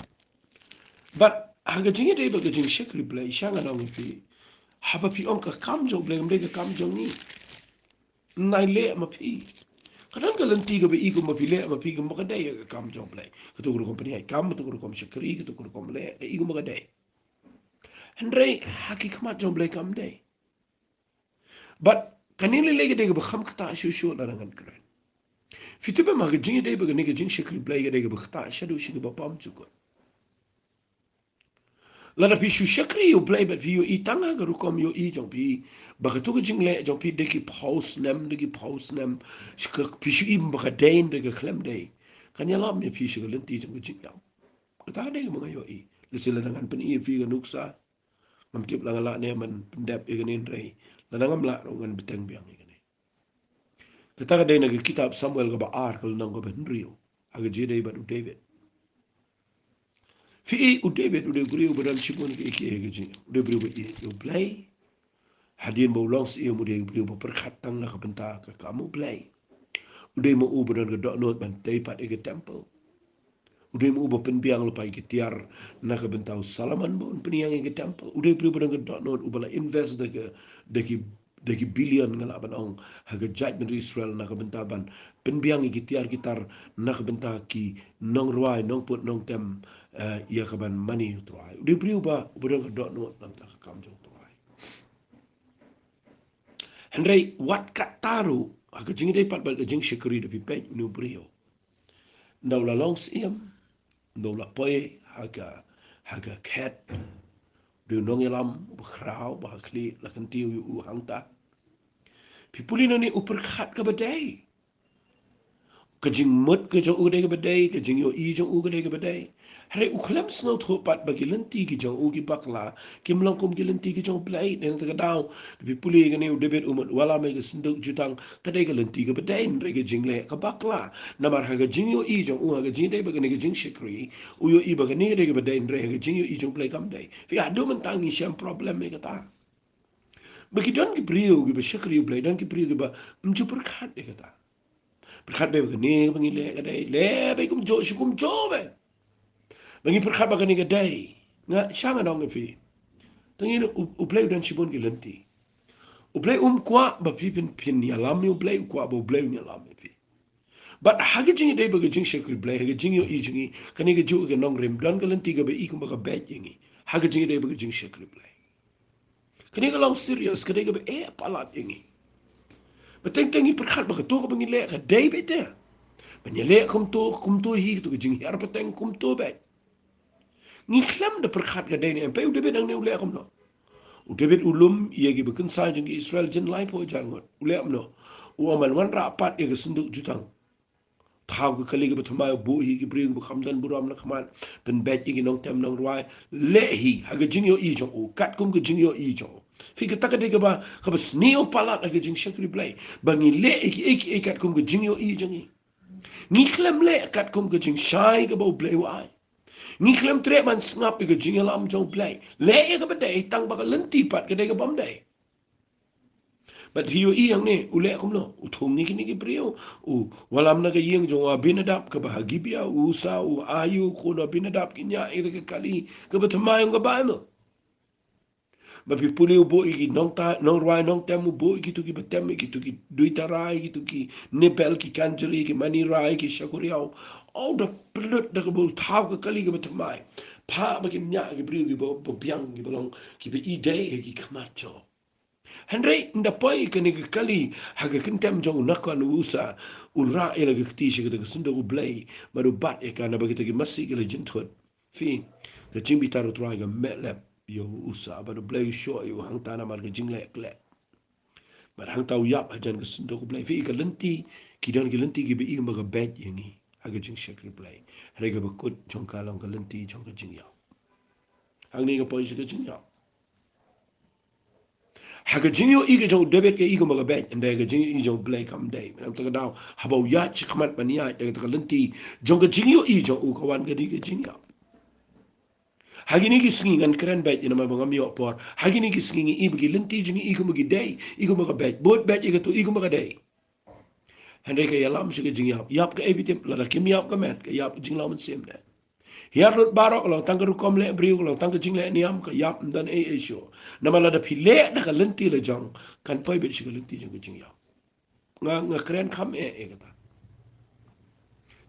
Bad ha ka jingïadei bad ka jingshakri Blei, sha ngan ong ïa phi, haba phi ong ka kam jong U Blei, kam dei ka kam jong ngi. Nai leh ma phi. Ka don ka lynti kaba i kumba phi leh ma phi kumba ka dei ïa ka kam jong U Blei. Kato ka rukom pynïaid kam, kato ka rukom shakri, kato ka rukom leh, ka i kumba ka dei. Hynrei ha ki khmat jong U Blei kam dei. Bad kane lei lei ka dei kaba kham ktah shuh shuh lada ngan kren. Phi tip em, ha ka jingïadei bad kane ka jingshakri Blei ka dei kaba ktah shaduh sha kaba bymjukut. Lada phi shu shakri ïa U Blei bad phi ïohi tang ha ka rukom ïohi jong phi ba kato ka jingleh jong phi dei ki phew snem, dei ki phew snem, shu ka, phi shu im ba ka dei, dei ka khlem dei, kan ïalam ïa phi sha ka lynti jong ka jingïap. Kata dei kaba nga ïohi. Lehse lada ngan pyni ïa phi ka nuksa, ngam tip la nga lah ne ban pyndep ïa kane, hynrei lada ngam lah ruh ngan bteng biang ïa kane. Kata ka dei na ka kitab Samuel kaba ar, ka lynnong kaba hynriew, ha ka jingïadei bad u David. Phi, u David u dei u briew ba don shibun kiei kiei ha ka jingim. U dei u briew ba ïeit ïa U Blei. Hadien ba u long syiem u dei u briew ba pyrkhat tang na ka bynta ka kam U Blei. U dei ma u ba don ka dohnud ban tei pat ïa ka temple. U dei mo uba pynbiang lypa ïa ki tiar na ka bynta u Solomon ba un pynïaid ïa ka temple. U dei u briew ba don ka dohnud uba la invest da ka, da ki, da ki billion, nga lah ban ong, ha ka jaitbynriew Israel na ka bynta ban pynbiang ïa ki tiar ki tar na ka bynta ki nongrwai, nongput, nongtem, eh, ïa ka ban mane ïa u Trai. U dei u briew uba, uba don ka dohnud na ka bynta ka kam jong u Trai. Hynrei wat kata ruh, ha ka jingïadei pat bad ka jingshakri, da phi peit une u briew, ynda u la long syiem, ynda u la poi ha ka, ha ka khet, u dei u nongïalam uba khraw, uba ha khlieh, la kyntiew ïa u hangta. Phi pule nangne, u pyrkhat kaba dei. Ka jingmut ka jong u ka dei kaba dei, ka jingïohi jong u ka dei kaba dei. Hynrei u khlem sngewthuh pat ba ki lynti ki jong u ki bakla, kim long kum ki lynti ki jong U Blei. Dei na kata ka daw, da phi pule kane, u David u mut wallam ïa ka synduk jutang, ka dei ka lynti kaba dei, hynrei ka jingleh ka bakla. Namar ha ka jingïohi jong u, ha ka jingïadei bad kane ka jingshakri, u ïohi ba kane ka dei kaba dei, hynrei ha ka jingïohi jong U Blei kam dei. Phi, haduh mynta ngi shem problem ïa kata. Ba ki don ki briew kiba shakri U Blei, don ki briew kiba ym ju pyrkhat ïa kata. Pyrkhat beit ba kane ba ngi leh ka dei, leh beit kumjuh, shu kumjuh beit. Ba ngi pyrkhat ba kane ka dei. Nga shang, ngan ong ïa phi, tang ïa u, U Blei u don shibun ki lynti. U Blei um kwah ba phi phin, phin ïalam ïa U Blei, u kwah ba U Blei un ïalam ïa phi. Bad ha ka jingïadei bad ka jingshakri Blei, ha ka jingïohi jong ngi, kane kajuh ka nongrim, don ka lynti kaba i kumba ka beit ïa ngi ha ka jingïadei bad ka jingshakri Blei. Kane ka long serious, ka dei kaba eh palat ïa ngi. Ba teng teng ngi pyrkhat ba kato kaba ngi leh ka dei beit te. Ba ngi leh kumto, kumto hi, kato ka jinghiar pateng kumto beit. Ngi khlem da pyrkhat ka dei ne em. Peit u David hangne u leh kumno. U David u lum ïa kiba kynsai jong ki Israel jin laiphew hajar ngut. U leh kumno. U ong ban wanrah pat ïa ka synduk jutang. Thaw ka kali kaba thymmai, u buh hi ki briew kiba kham don burom na khmat, pynbeit ïa ki nongtem nongrwai. Leh hi ha ka jingïohi jong u, katkum ka jingïohi jong u. Phi, kata ka dei kaba, kaba sniew palat ha ka jingshakri Blei. Ba ngi leh ïa kiei kiei katkum ka jingïohi jong ngi. Ngi khlem leh katkum ka jingshai kaba U Blei u ai. Ngi khlem treh ban sngap ïa ka jingïalam jong U Blei. Leh ïa kaba dei tang ba ka lynti pat ka dei kabym dei. Bad phi ïohi hangne, u leh kumno, u thung ïa kine ki briew, u wallam na ka ïing jong u Abinadab kaba ha Gibea, u Ussa u ai ïa u khun u Abinadab ki ñiah ïa ka kali kaba thymmai, ong ka Baibl. Ba phi pule u buh ïa ki nongta-, nongrwai nongtem, u buh ïa kito kiba tem, ïa kito ki duitara, ïa kito ki nibel, ki kanjri, ki mane rai, ki shakoriaw. Oh, da pynlut da kaba u thaw ka kali kaba thymmai. Phah ba kin ñiah ki briew kiba, ba biang, kiba long, kiba i dei ha ki khmat jong u. Hynrei ynda poi kane ka kali ha ka kyntem jong u Nakhon u Ussa, u rah ïa la ka kti sha kata ka synduk U Blei, bad u bat ïa ka, naba kita ki masi ki la jynthut. Phi, ka jingbitar U Trai ka meh lep ïa u Ussa, bad U Blei u shoh ïa u hangta namar ka jingleh khleh. Bad hangta u ïap hajan ka synduk U Blei. Phi, ka lynti, ki don ki lynti kiba i kumba ka beit ïa ngi ha ka jingshakri Blei. Hynrei kaba kut jong ka long ka lynti jong ka jingïap. Hangne ka poi sha ka jingïap. Ha ka jingïohi ka jong u David ka i kumba ka beit, hynrei ka jingïohi jong U Blei kam dei. Namar kata ka daw, haba u ïaid shakhmat ban ïaid da kata ka lynti jong ka jingïohi jong u, ka wan ka dei ka jingïap. Ha kine ki sngi ngan kren beit, namar ba ngam ïoh por. Ha kine ki sngi ngi i ba ki lynti jong ngi i kumba ki dei, i kumba ka beit. Bud beit ïa kato, i kumba ka dei. Hynrei ka ïalam sha ka jingïap. Ïap kaei phi tip, lada kim ïap ka met, ka ïap ka jinglaw mynsiem de. Hiar lut baroh, ka long tang ka rukom leh briew, ka long tang ka jingleh niam, ka ïap ym don ei ei shuh. Namar lada phi leh da ka lynti la jong, kan poi beit sha ka lynti jong ka jingïap. Nga, nga kren kham eh eh kata.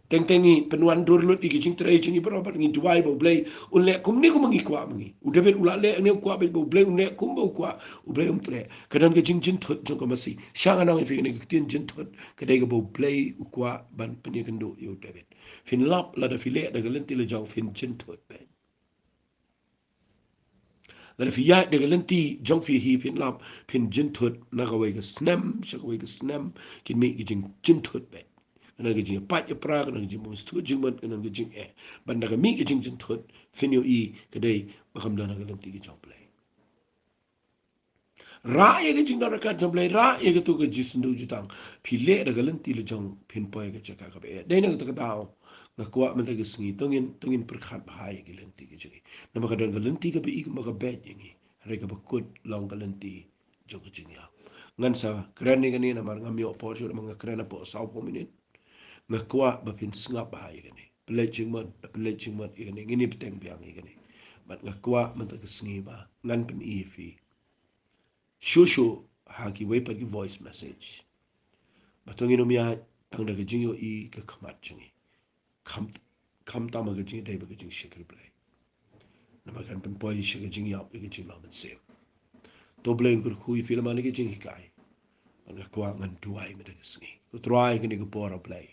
Teng teng ngi pynwan dur lut ïa ki jingtrei jong ngi baroh, bad ngi duwai ba U Blei un leh kumne kumba ngi kwah ma ngi. U David u la leh ne u kwah beit ba U Blei un leh kumba u kwah, U Blei um treh. Ka don ka jingjynthut jong ka masi. Sha nga nang ïa phi kane ka ktien jynthut, ka dei kaba U Blei u kwah ban pynïakynduh ïa u David. Phin lap lada phi leh da ka lynti la jong phin jynthut beit. Lada phi ïaid da ka lynti jong phi hi phin lap, phin jynthut na kawei ka snem sha kawei ka snem, kin mih ka jingjynthut beit. Ka don ka jingïapait ïapra, ka don ka jingbymsngewthuh jingmut, ka don ka jingeh. Bad da ka mih ka jingjynthut, phin ïohi ka dei ba kam don ha ka lynti ka jong U Blei. Rah ïa ka jingdon ryngkat jong U Blei, rah ïa kato ka jingsyndur jutang. Phi leh da ka lynti la jong phin poi ha ka jaka kaba eh. Dei na kata ka daw nga kwah mynta ka sngi to ngin, to ngin pyrkhat bha ïa ki lynti ki jong ngi. Namar ka don ka lynti kaba i kumba ka beit ïa ngi, hynrei kaba kut long ka lynti jong ka jingïap. Ngan sa kren ïa kane namar ngam ïoh por shuh, namar nga kren hapoh sawphew minit. Nga kwah ba phin sngap bha ïa kane. pynleit jingmut, da pynleit jingmut ïa kane, ngin ïa bteng biang ïa kane. Bad nga kwah mynta ka sngi ba ngan pyni ïa phi shuh shuh ha kiwei pat ki voice message. Ba to ngin ym ïaid tang da ka jingïohi ka khmat jong ngi, kham, khamtam ha ka jingïadei bad ka jingshakri Blei. Namar kan pynpoi sha ka jingïap ïa ka jinglong mynsiem. To Blei un kyrkhu ïa phi lem ha kane ka jinghikai. Bad nga kwah ngan duwai mynta ka sngi. Ko Trai, kane ka por, A Blei,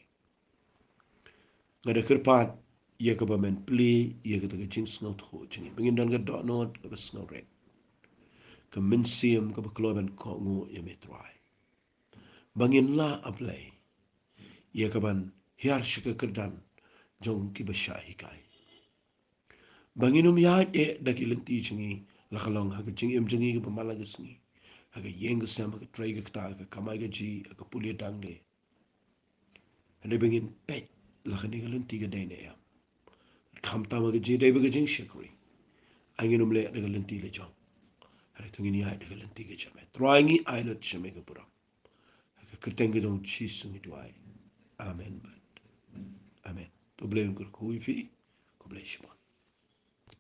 nga da kyrpad ïa kaba men plie ïa kata ka jingsngewthuh jong ngi, ba ngin don ka dohnud kaba sngewrit, ka mynsiem kaba kloi ban kohnguh ïa me Trai, ba ngin lah, A Blei, ïa kaban hiar sha ka kyrdan jong kiba shah hikai, ba ngin ym ïaid eh da ki lynti jong ngi, la ka long ha ka jingim jong ngi kaba man la ka sngi, ha ka ïing ka sem, ha ka trei ka ktah, ha ka kamai kajih, ha ka pule dang de. Hynrei ba ngin peit la kane ka lynti ka dei ne em. Khamtam ha ka jingïadei bad ka jingshakri, ai ngin ym leh da ka lynti la jong, hynrei to ngin ïaid da ka lynti ka jong me. Trai, ngi ai lut sha me ka burom. Ha ka kyrteng ka jong U Jisu ngi duwai. Amen bad amen. To Blei un kyrkhu ïa phi. Khublei shibun.